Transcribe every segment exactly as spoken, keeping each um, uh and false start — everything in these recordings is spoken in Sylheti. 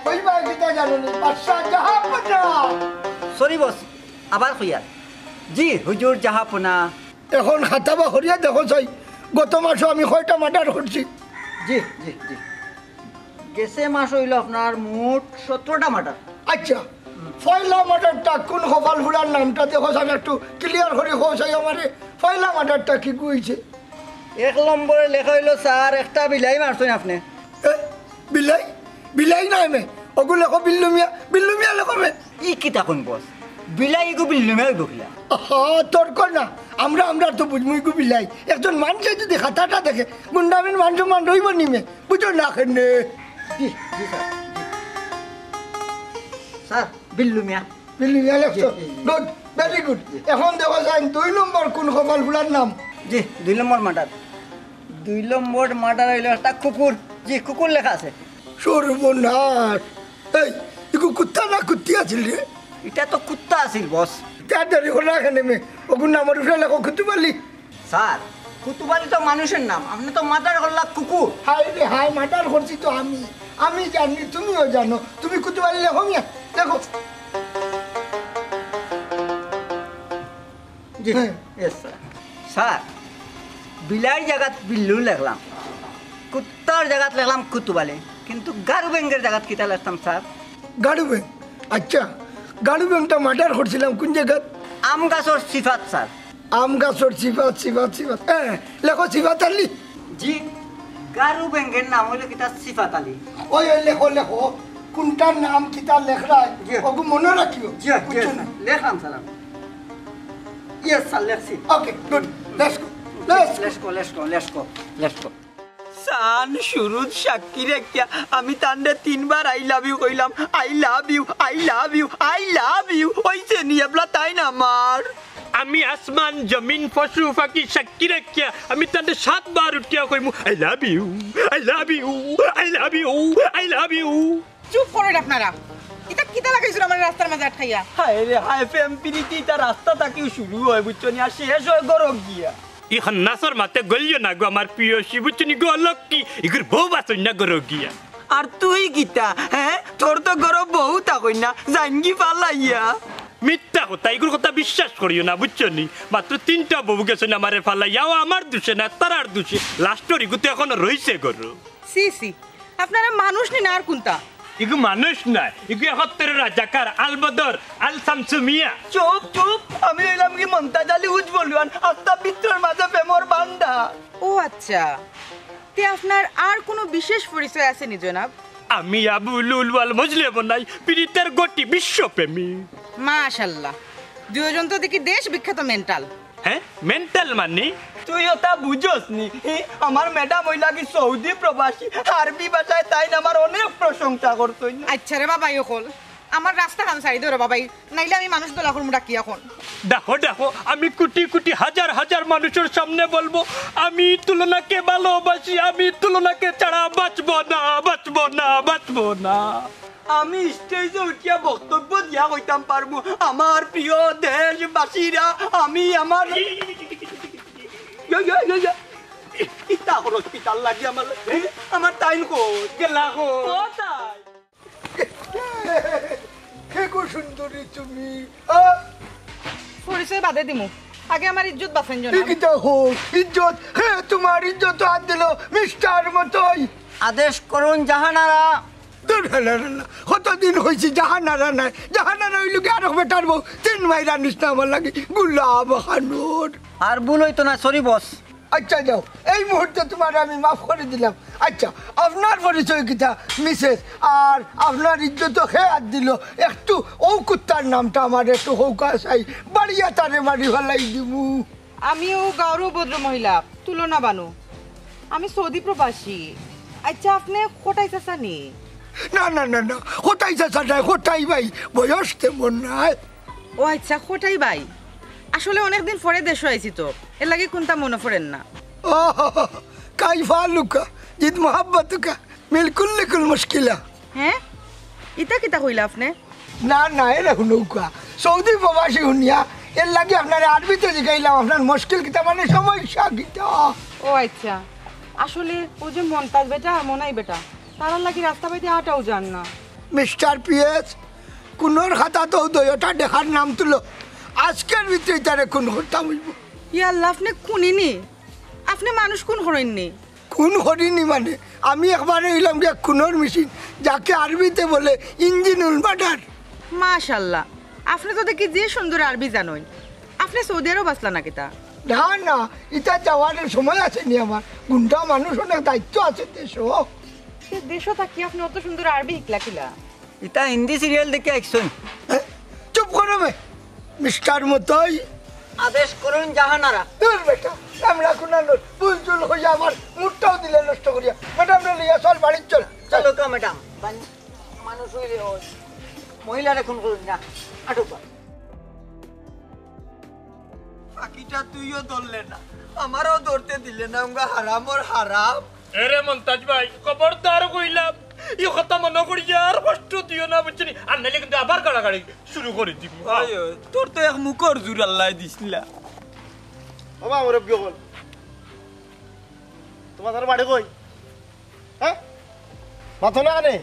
কইবা কিতা জানো নি? বাদশা জাহাপনা। সরি বস, আবার কইয়ার। জি হুজুর জাহাপনা। এখন খাতা বার করিয়া দেখো চাই, গত মাসো আমি কয়টা মার্ডার করছি? জি, জি, জি। গেছে মাস অইলো আপনার মোট সতেরোটা মার্ডার। আচ্ছা, পয়লা মার্ডারটা কোন কপাল ফুলার নামটা দেখো চাই, একটু ক্লিয়ার করি কও চাই আমারে, পয়লা মার্ডারটা কিগু অইছে? এক নম্বরে লেখা অইলো স্যার, একটা বিলাই মারছইন আপনে। এ, বিলাই? বিলাই নায় মে, অগু লেখো বিল্লু মিয়া, বিল্লু মিয়া লেখো মে। ই কিতা কইন বস? বিলাই ইগু বিল্লু মিয়া অইবো কিলা? আহা, তর্ক না, আমরা, আমরা তো বুঝমু ইগু বিলাই। একজন মানষে যদি খাতাটা দেখে, গুন্ডামির মান সম্মান রইবো নি মে, বুঝো না কেনে? জি, জি স্যার, জি। স্যার, বিল্লু মিয়া। বিল্লু মিয়া লেখছো? জি, জি, জি। Good, very good. জি। এখন দেখো চাই দুই নম্বর কোন কপাল ফুলার নাম? জি, দুই নম্বর মার্ডার। দুই নম্বর মার্ডার অইলো একটা কুকুর। জি, কুকুর লেখা আছে। সর্বনাশ। এই, ইগু কুত্তা না কুত্তি আছিল রে? ইটা তো কুত্তা আছিল বস। তে আর দেরি করো না কেনে মে, অগুর নামর উপরে লেখো কুতুব আলী। স্যার, কুতুব আলী তো মানুষের নাম, আপনে তো মার্ডার করলা কুকুর। হায় রে হায়, মার্ডার করছি তো আমি। আমি জানি, তুমিও জানো। তুমি কুতুব আলী লেখো মিয়া, লেখো। জি, হ্যাঁ। Yes sir. স্যার, বিলাইর জাগাত বিল্লু লেখলাম, কুত্তার জাগাত লেখলাম কুতুব আলী, কিন্তু গারু বেঙ্গের জাগাত কিতা লেখতাম স্যার? গারু বেঙ্গ? আচ্ছা, গারু বেঙ্গটা মার্ডার করছিলাম কোন জাগাত? আম গাছর সিফাত স্যার। আম গাছর সিফাত, সিফাত, সিফাত। হ্যাঁ, লেখো সিফাত আলী। জি, গারু বেঙ্গের নাম অইলো কিতা? সিফাত আলী। ওই, ওই, লেখো, লেখো। কোনটার নাম কিতা লেখরায়, জি। অগু মনো রাখিও। জি, জি, বুঝছো না? লেখলাম স্যার আমি। ইয়েস স্যার, লেখছি। ওকে, good. Let's go। Let's go। Let's go, let's go, let's go, let's go। চান সুরুত সাক্ষী রাখিয়া আমি তানরে তিনবার I love you কইলাম। I love you, I love you, I love you। অইছে নি এবলা তাইন আমার? আমি আসমান, জমিন, পশু, পাখি সাক্ষী রাখিয়া আমি তানরে সাতবার উঠিয়া কইমু, I love you, I love you, I love you, I love you। চুপ করইন আপনারা। ইতা কিতা লাগাইছইন আমারে রাস্তার মাঝে আটকাইয়া? হায় রে হায়, প্রেম পিরিতি ইতা রাস্তা থাকিউ শুরু অয়, বুঝছো নি? আর শেষ অয় ঘরো গিয়া। ই খান্নাসর মাতে গলিও না গো আমার প্রিয়সী, বুঝছো নি গো অলক্ষ্মী, ইগুর বউ বাসইন না ঘরো গিয়া। আর তুই কিতা, হ্যাঁ? তোর তো ঘরো বউ থাকইন না, যাইনগি ফালাইয়া। মিথ্যা কথা, ইগুর কথা বিশ্বাস করিও না, বুঝছো নি? মাত্র তিনটা বউ গেছইন আমারে ফালাইয়া, অউ আমার দুষে না, তারার দুষে। লাস্টর ইগু তো এখনো রইছে ঘরো। ছি, ছি, আপনারা মানুষ নি না আর কুনতা? ইগু মানুষ নায়, ইগু একাত্তরর রাজাকার, আল বদর, আল শামসু মিয়া। চুপ, চুপ, আমি অইলাম কি মন্তাজ আলী উজ বলুয়ান, আস্তা ভিতরর মাঝে প্রেমর ভান্ডার। ও আচ্ছা, তে আপনার আর কুনু বিশেষ পরিচয় আছে নি জনাব? আমি আবু লুলু আল মজলে বনাই, পিরিতের গটি বিশ্বপ্রেমী। মাশাআল্লাহ, দুইজন তো দেখি দেশ বিখ্যাত মেন্টাল। হ্যাঁ, মেন্টাল মানি? তুই অতা বুঝস নি? হি, আমার ম্যাডাম অইলা কি সৌদি প্রবাসী, আরবি ভাষায় তাইন আমার অনেক প্রশংসা করছইন। আচ্ছা রে বাবা, ই অকল, আমার রাস্তা খান ছাড়ি দেও রে বাবা, নাইলে আমি মানুষ দলা করমু ডাকিয়া অখন। দেখো, দেখো, আমি কোটি কোটি হাজার হাজার মানুষর সামনে বলবো, আমি তুলনাকে ভালোবাসি, আমি তুলনাকে ছাড়া বাঁচবো না, বাঁচবো না, বাঁচবো না। আমি স্টেজে উঠিয়া বক্তব্য দিয়া কইতাম পারমু, আমার প্রিয় দেশবাসীরা, আমি আমার ইয়া, ইয়া, ইয়া, ইয়া। ইতা করো, কিতার লাগি আমার, আমার তাইন কই? গেলা কই? ও তাই। কে গো সুন্দরী তুমি? আ? পরিচয় বাদে দিমু, আগে আমার ইজ্জত বাঁচাইন জনাব। ইজ্জত, হে, তোমার ইজ্জত আত দিল মিষ্টার মতোই। আদেশ করুন জাহানারা। দূর, হালার আল্লাহ, কতদিন কইছি জাহানারা নায়, জাহানারা অইলো কি আরক বেটার বউ, তিন মাইরা নিস না আমার লাগি, গুলাম খানুর। আর ভুল অইতো না, সরি বস। আচ্ছা যাও, এই মুহূর্তে তোমারে আমি মাফ করি দিলাম। আচ্ছা, আপনার পরিচয় কিতা মিসেস? আর আপনার ইজ্জত কে আত দিল? একটু অউ কুত্তার নামটা আমারে একটু কউক্কা চাই, বাড়িয়া তারে বাড়ি ফালাই দিমু। আমি অউ গাঁওর ভদ্র মহিলা, তুলনা বানু। আমি সৌদি প্রবাসী। আচ্ছা, আপনে কটাই চাচা নি? না, না, না, না, কটাই চাচা নায়, কটাই ভাই, বয়স তেমন নায়। ও আচ্ছা, কটাই ভাই। আসলে অনেকদিন পরে দেশো আইছি তো, এরলাগি কুন্তা মনো পড়ের না। ও, কাইফা লুকা, জিদ মোহাব্বতুকা, মিল কুল্লি কুল মুশকিলা। হ্যাঁ? ইতা কিতা কইলা আপনে? না, না, এরে হুনউক্কা। সৌদি প্রবাসী হুনিয়া, এরলাগি আপনারে আরবিতে জিগাইলাম, আপনার মুশকিল কিতা, মানে সমস্যা কিতা? ও আচ্ছা, আসলে অউ যে মন্তাজ বেটা আর মনাই বেটা, তারার লাগি রাস্তা বাইতে হাঁটাও যার না। মিস্টার পিএস, খুনর খাতাত দুইওটা টেকার নাম তুলো। আজকের ভিতরে তারে খুন করতাম অইবো। ইয়া আল্লাহ, আপনে খুনি নি? আপনে মানুষ খুন করইন নি? খুন করিনি মানে, আমি একবারে অইলাম গিয়া খুনর মেশিন, যাকে আরবিতে বলে ইঞ্জিনুল মার্ডার। মাশাআল্লাহ, আপনে তো দেখি যে সুন্দর আরবি জানইন। আপনে সৌদি আরব আছলা না কিতা? না, না, ইতা যাওয়ার সময় আছে নি আমার। গুন্ডা মানুষ, অনেক দায়িত্ব আছে দেশো। তে দেশো থাকি আপনে অত সুন্দর আরবি হিকলা কিলা? ইতা হিন্দি সিরিয়াল দেখি আইছইন। এ, চুপ করো বে, মিস্টার মতই। আদেশ করুন জাহানারা। দূর বেটা, আমরা কুনানোর ভুল চুল হইয়া আমার মুডটাও দিলে নষ্ট করিয়া। ম্যাডামরে লইয়া চল, বাড়িত চল। চলো কা ম্যাডাম, বান-, মানুষ অইলে অয়, মহিলারে খুন করুন না, আটক কর। ফাঁকিটা তুইও ধরলে না, আমারও ধরতে দিলে না, উঙ্গা হারামর হারাম। এরে মন্তাজ ভাই, খবরদার কইলাম, ই কথা মনো করিয়া আর কষ্ট দিও না, বুঝছো নি? আর নাইলে কিন্তু আবার গাড়াগাড়ি শুরু করি দিমু। ওই, ওই, তোর তো এক মুখর জোর আল্লায় দিছলা। বাবা, মুরব্বি অকল, তোমার তার বাড়ি কই? হ্যাঁ? মাতো না কেনে?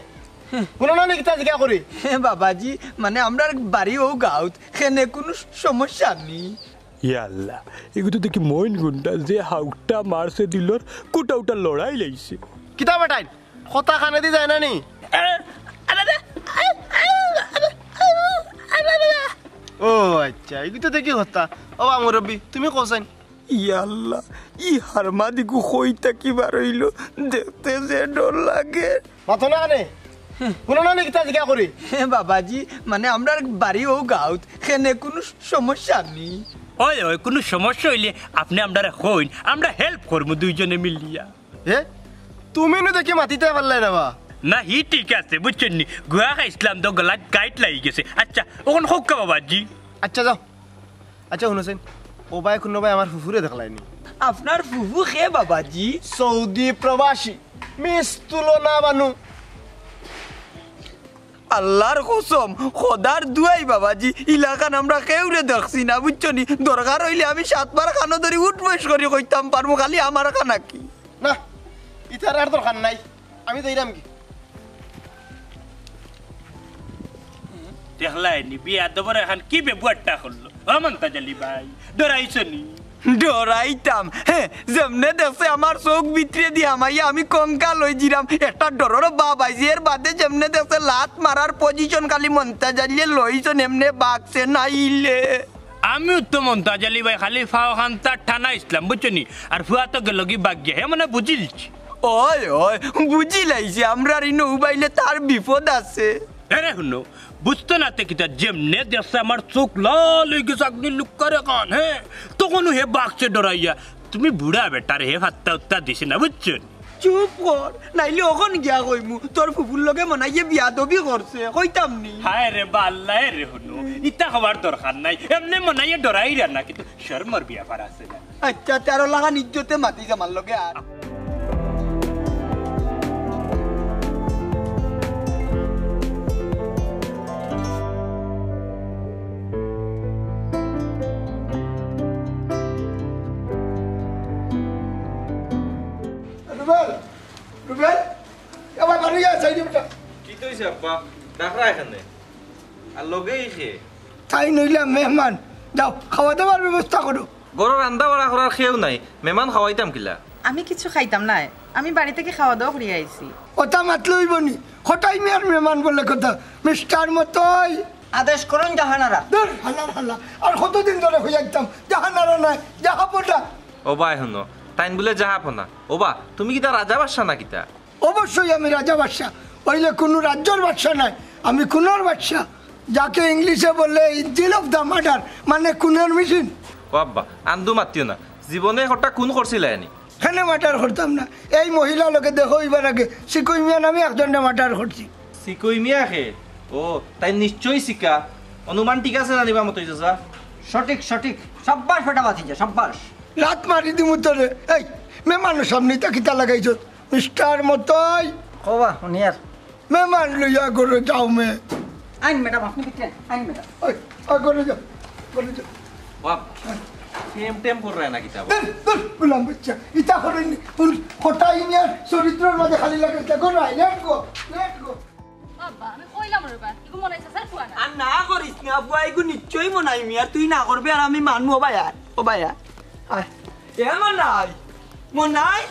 হুনো না নি কিতা জিকা করি? হে বাবাজি, মানে, আমরার বাড়ি অউ গাঁওত, কেনে কুনু সমস্যা নি। ইয়া আল্লাহ, এগু তো দেখি মইন গুন্ডা, যে হাউকটা মারছে দিলর, কুটা উটা লড়াই লাইছে। কিতা বেটাইন? কথা কানেদি যায় না নি? ও আচ্ছা, এগু তো দেখি কথা। ও বা মুরব্বি, তুমি কওছাইন। ইয়া আল্লাহ, ই হারমাদিগু কই থাকি বার অইলো, দেখতে যে ডর লাগে। মাতো না কেনে? হুনো না নি কিতা জিকা করি? হে বাবাজি, মানে, আমরার বাড়ি অউ গাঁওত, কেনে কুনু সমস্যা নি। ওই, ওই, কুনু সমস্যা অইলে আপনে আমরারে কইন, আমরা help করমু দুইজনে মিলিয়া। হে? তুমি নু দেখি মাতিতায় পারলায় না বা? না, হি ঠিক আছে, বুঝছইন নি? গুয়া খাইছলাম তো, গলাত গাইট লাগি গেছে। আচ্ছা, অখন কউক্কা বাবাজি। আচ্ছা, যাও। আচ্ছা, হুনছইন, ও বায় কুনু বায় আমার ফুফুরে দেখলায় নি? আপনার ফুফু কে বাবাজি? সৌদি প্রবাসী, মিস তুলনা বানু। আল্লার কসম, খোদার দুয়াই বাবাজি, ইলাখান আমরা কেউরে দেখছি না, বুঝছো নি? দরকার অইলে আমি সাতবার কানো ধরি উঠবস করি কইতাম পারমু, খালি আমার কানা কি? না, ইতার আর দরকার নাই, আমি যাইরাম কি? দেখলায় নি, বিয়াদবর এখান কি ব্যবহারটা করলো? ও মন্তাজ আলী ভাই, ডরাইছো নি? ডরাইতাম? হে, যেমনে দেখছে আমার চউখ ভিতরেদি হামাইয়া আমি কঙ্কাল অইযিরাম, একটা ডরর ভাব আইছে। এর বাদে যেমনে দেখছে লাত মারার position খালি মন্তাজ আলীয়ে লইছইন, এমনে বাগছে নাইলে। আমিও তো মন্তাজ আলী ভাই খালি ফাও খান্তা টানাইছলাম, বুঝছো নি? আর ফুয়া তো গেলগি বাগিয়া, হে মানে বুঝিলছি। ওই, ওই, বুঝিলাইছি, আমরার ইনো উবাইলে তার বিপদ আছে। এরে হুনো, বুঝতো না তে কিতা, যেমনে দেখছে আমার চউখ লাল অইগেছে আগ্নি লুক্কার এখান, হে, তখনউ হে বাগছে ডরাইয়া। তুমি বুড়া বেটারে, হে ফাত্তা উত্তা দিছে না, বুঝছো নি? চুপ কর, নাইলে অখন গিয়া কইমু, তোর ফুফুর লগে মনাইয়ে বিয়াদবি করছে, কইতাম নি। হায় রে বা আল্লায় রে হুনো, ইতা কওয়ার দরকার নাই, এমনে মনাইয়ে ডরাইরা না, কিন্তু শরমর বিয়াপার আছে না। আচ্ছা, তেরো লাখান ইজ্জতে মাতিছ আমার লগে আর। রুবেল, রুবেল, এবার বাড়ি যা, সাইডে বেটা। কিতা অইছে আব্বা? ডাকরা এখানে। আর লগেই কে? তাইন অইলা মেহমান। যাও, খাওয়া দাওয়ার ব্যবস্থা করো। ঘরো রান্দা বাড়া করার কেউ নাই, মেহমান খাওয়াইতাম কিলা? আমি কিচ্ছু খাইতাম নায়, আমি বাড়ি থাকি খাওয়া দাওয়া করিয়া আইছি। অতা মাতলে অইবো নি? কটাই মিয়ার মেহমান বলে কথা। মিস্টার মতই। আদেশ করুন জাহানারা। ধুর, হালার হালা। আর কতদিন ধরে কইয়া দিতাম, জাহানারা নায়, জাহাপনা। ও বা, হুনো, তাইন বুলে জাহাপনা। ও বা, তুমি কিতা রাজা বাদশা না কিতা? অবশ্যই আমি রাজা বাদশা, অইলে কুনু রাজ্যর বাদশা নায়, আমি খুনর বাদশা, যাকে ইংলিশে বলে ইঞ্জিন অফ দ্য মার্ডার, মানে খুনর মেশিন। ও আব্বা, আন্দু মাতিও না, জীবনে একটা খুন করছিলায় নি? কেনে মার্ডার করতাম না? এই মহিলা লগে দেখা অইবার আগে সিকুই মিয়া নামে একজনরে মার্ডার করছি। সিকুই মিয়া কে? ও, তাইন নিশ্চয়ই সিকা। অনুমান ঠিক আছে না নিবা মতই চাচা? সঠিক, সঠিক। সাব্বাস বেটা ভাতিজা, সাব্বাস। লাত মারি দিমু তোরে। এই, মেহমানর সামনে ইতা কিতা লাগাইছস? মিস্টার মতই। কওবা, হুনিয়ার। মেহমান লইয়া ঘরো যাও মে। আইন ম্যাডাম, আপনি ভিতরে আইন। আইন ম্যাডাম। ওই, আ, ঘরো যাও, ঘরো যাও। বাপ। টেম টেম কররায় না কিতা বা? দূর, দূর, গোলাম বাচ্চা, ইতা করইন নি। হুন, কটাই মিয়ার চরিত্রর মাঝে খালি লাগে, দেখো না, let go, let go। বাবা, আমি কইলাম রে বা, ইগু মনাই চাচার ফুয়া না। আর না করিস না, ফুয়া, ইগু নিশ্চয়ই মনাই মিয়ার, তুই না করবে আর আমি মানমু, ও ভাই আয়, ও ভাই আয়। আয়। এ মনাই, মনাই,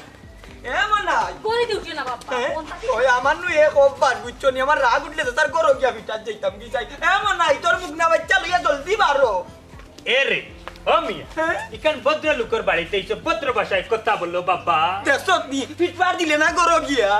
এ মনাই। করি দিও না বাবা, হ্যাঁ? মনটা কি ওই আমার নু এক অভ্যাস, বুঝছো নি? আমার রাগ উঠলে তো তার ঘরো গিয়া ভিতর যাইতাম, কি চাই? এ মনাই, তোর মুখ না বাচ্চা লইয়া জলদি বারো। এ রে, ও মিয়া, হ্যাঁ? ইখান ভদ্রলোকর বাড়িত আইছো, ভদ্র ভাষায় কথা বলো বাবা। দেখছত নি, ফিটফার দিলে না ঘরো গিয়া।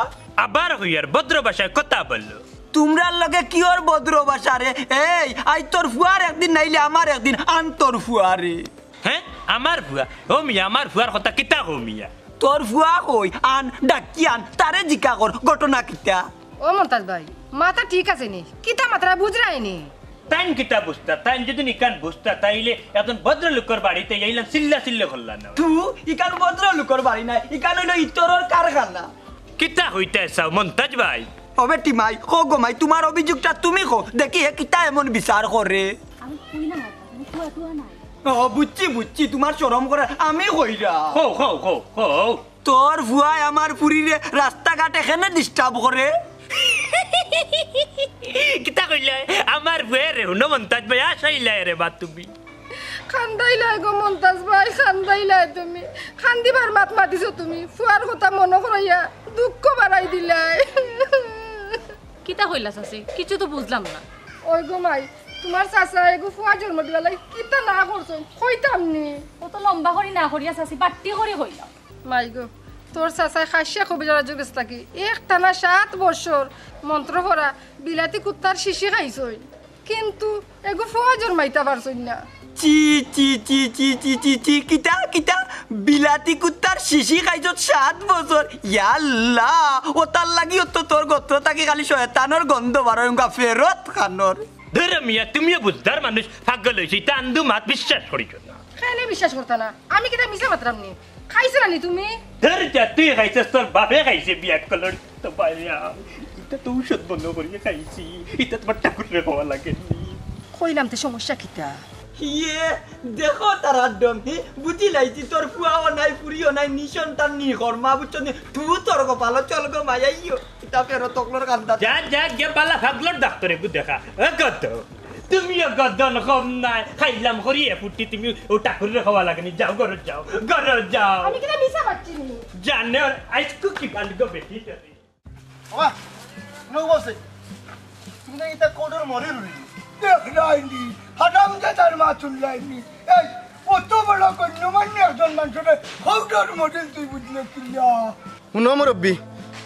আবার কইয়ার ভদ্র ভাষায় কথা বলো। তুমরার লগে কিওর ভদ্র ভাষা রে? এই, আইজ তোর ফুয়ার একদিন নাইলে আমার একদিন, আন তোর ফুয়ারে। হ্যাঁ, আমার ফুয়া? ও মিয়া, আমার ফুয়ার কথা কিতা কও মিয়া? তোর ফুয়া কই, আন, ডাকি আন, তারে জিকা কর, ঘটনা কিতা? ও মন্তাজ ভাই, মাথা ঠিক আছে নি? কিতা মাতরা বুঝরায় নি? তাইন কিতা বুঝতা? তাইন যদি ইখান বুঝতা, তাইলে একজন ভদ্রলোকর বাড়িত আইয়া ইলান চিল্লা চিল্লি করলা না। তু, ইখান ভদ্রলোকর বাড়ি নায়, ইখান অইলো ইতরর কারখানা। কিতা কইতায় চাও মন্তাজ ভাই? ও বেটি মাই, কও গো মাই, তুমার অভিযোগটা তুমি কও, দেখি হে কিতা এমন বিচার করে। আমি কই না মাতা, তুমি কুয়া টুয়া নাই। ও, বুঝছি, বুঝছি, তুমার শরম করে, আমি কইরাম। কও, কও, কও, কও। তোর ফুয়ায় আমার ফুরিরে রাস্তাঘাটে কেনে disturb করে? কিতা কইলায়? আমার ফুয়ারে হুনো মন্তাজ ভাই, হাসাইলায় রে বা তুমি। কান্দাইলায় গো মন্তাজ ভাই, কান্দাইলায় তুমি। কান্দিবার মাত মাতিছো তুমি। ফুয়ার কথা মনো করাইয়া দুঃখ বাড়াই দিলায়। কিতা কইলা চাচি? কিচ্ছু তো বুঝলাম না। ওই গো মাই, তুমার চাচায় এগু ফুয়া জন্ম দিবার লাগি কিতা না করছইন, কইতাম নি। অত লম্বা করি না করিয়া চাচি, বাট্টি করি কইলাম। মাই গো, তোর চাচায় খাসিয়া কবিরাজর গেছ থাকি এক টানা সাত বছর মন্ত্র পড়া বিলাতি কুত্তার শিশি খাইছইন, কিন্তু এগু ফুয়া জন্মাইতা পারছইন না। চি, চি, চি, চি, চি, চি, চি, কিতা, কিতা? বিলাতি কুত্তার শিশি খাইছত সাত বছর? ইয়াল্লা, অতার লাগিও তো তোর গত্র থাকি খালি শয়তানর গন্ধ বারয়, উঙ্গা ফেরত খানর। ধুর মিয়া, তুমিও বুঝদার মানুষ, পাগল অইছো, ইতা আন্দু মাত বিশ্বাস করিও না। কেনে বিশ্বাস করতা না? আমি কিতা মিছা মাতরাম নি? খাইছো না নি তুমি? ধুর যা, তুই খাইছস, তোর বাপে খাইছে, বিয়া করলো তো বাইরা। ইতা তো ঔষধ বন্ধ করিয়া খাইছি, ইতা তুমার ঠাকুররে খাওয়া লাগে নি। কইলাম তে সমস্যা কিতা? ইয়ে, দেখো তার আড্ডম, হি, বুঝিলাইছি তোর ফুয়াও নাই, ফুরিও নাই, নিঃসন্তান নিখরমা, বুঝছো নি? তু তোর কপালো চল গো মায়াইও, ইতা ফেরত অকলর কান্দা। যা, যা, গিয়া বালা পাগলর ডাক্তরে গু দেখা। এ গদ, তুমিও গদন কম নাই, খাইলাম করি এ ফুটি, তুমি ও ঠাকুররে খাওয়া লাগে নি, যাও ঘরো যাও, ঘরো যাও। আমি কিতা মিছা মাতছি নি? জানে ওর আইস কুকি বান্ধব বেটি তোরে। বাবা, নৌ বসে। তুমি না ইতা কোডর মরে রুলি। দেখরায়নি, হারামজাদার মা চুল্লায়নি। এই, অত বড় গণ্যমান্য একজন মানুষরে কোডর মডেল তুই বুঝলে কিলা? হুনো মুরব্বি,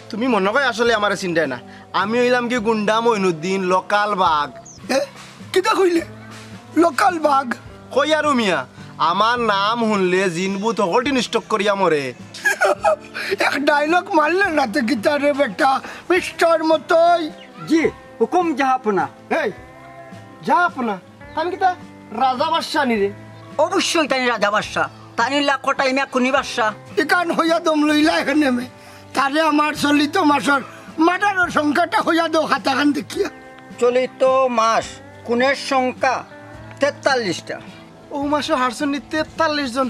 তুমি মনো কয় আসলে আমারে চিনরায় না। আমি অইলাম কি গুন্ডা মইনুদ্দিন, লোকাল বাঘ। এ? কিতা কইলে? লোকাল বাঘ? কই আর মিয়া, আমার নাম হুনলে জিন ভূত হকলটি নিষ্টক করিয়া মরে। এক ডায়লগ মারলে না তে কিতা রে বেটা, মিস্টার মতই। জি, হুকুম জাহাপনা। এই, জাহাপনা, তান কিতা রাজা বাদশা নি রে? অবশ্যই তানি রাজা বাদশা, তানি লাখ কটাই মিয়া কুনি বাদশা। ইখান হইয়া দম লইলা এখানে মে। তারে আমার চলিত মাসর মার্ডারর সংখ্যাটা হইয়া দেও খাতাখান দেখিয়া। চলিত মাস খুনের সংখ্যা তেতাল্লিশটা। ও মাসে হারসনি তেতাল্লিশ জন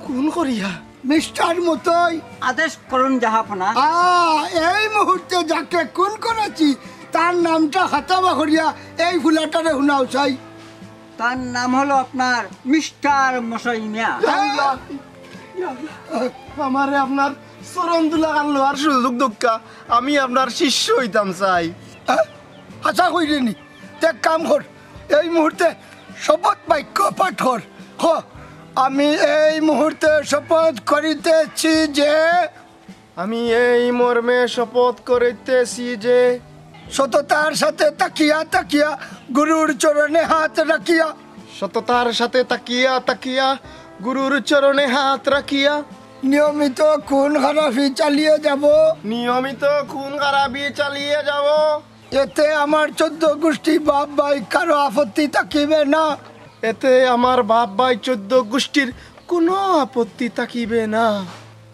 খুন করিয়া। মিস্টার মতই। আদেশ করুন জাহাপনা। আ, এই মুহূর্তে যাকে খুন করেছি, তার নামটা খাতাবা করিয়া এই ফুলাটারে হুনাও চাই। তার নাম হলো আপনার মিস্টার মশাই মিয়া। আল্লাহ। ইয়া আল্লাহ। আমারে আপনার চরণ দুলাখান লওয়ার সুযোগ দউক্কা, আমি আপনার শিষ্য হইতাম চাই। হ্যাঁ? আচ্ছা, কইরে নি। তে এক কাম কর, এই মুহূর্তে শপথ বাক্য পাঠ কর। হ, আমি এই মুহূর্তে শপথ করিতেছি যে আমি এই মর্মে শপথ করিতেছি যে সততার সাথে তাকিয়া তাকিয়া গুরুর চরণে হাত রাখিয়া সততার সাথে তাকিয়া তাকিয়া গুরুর চরণে হাত রাখিয়া নিয়মিত খুন খারাপি চালিয়ে যাব। নিয়মিত খুন খারাপি চালিয়ে যাব। এতে আমার চোদ্দ গোষ্ঠী বাপ ভাই কারো আপত্তি থাকিবে না। এতে আমার বাপ ভাই চোদ্দ গোষ্ঠীর কোনো আপত্তি থাকিবে না।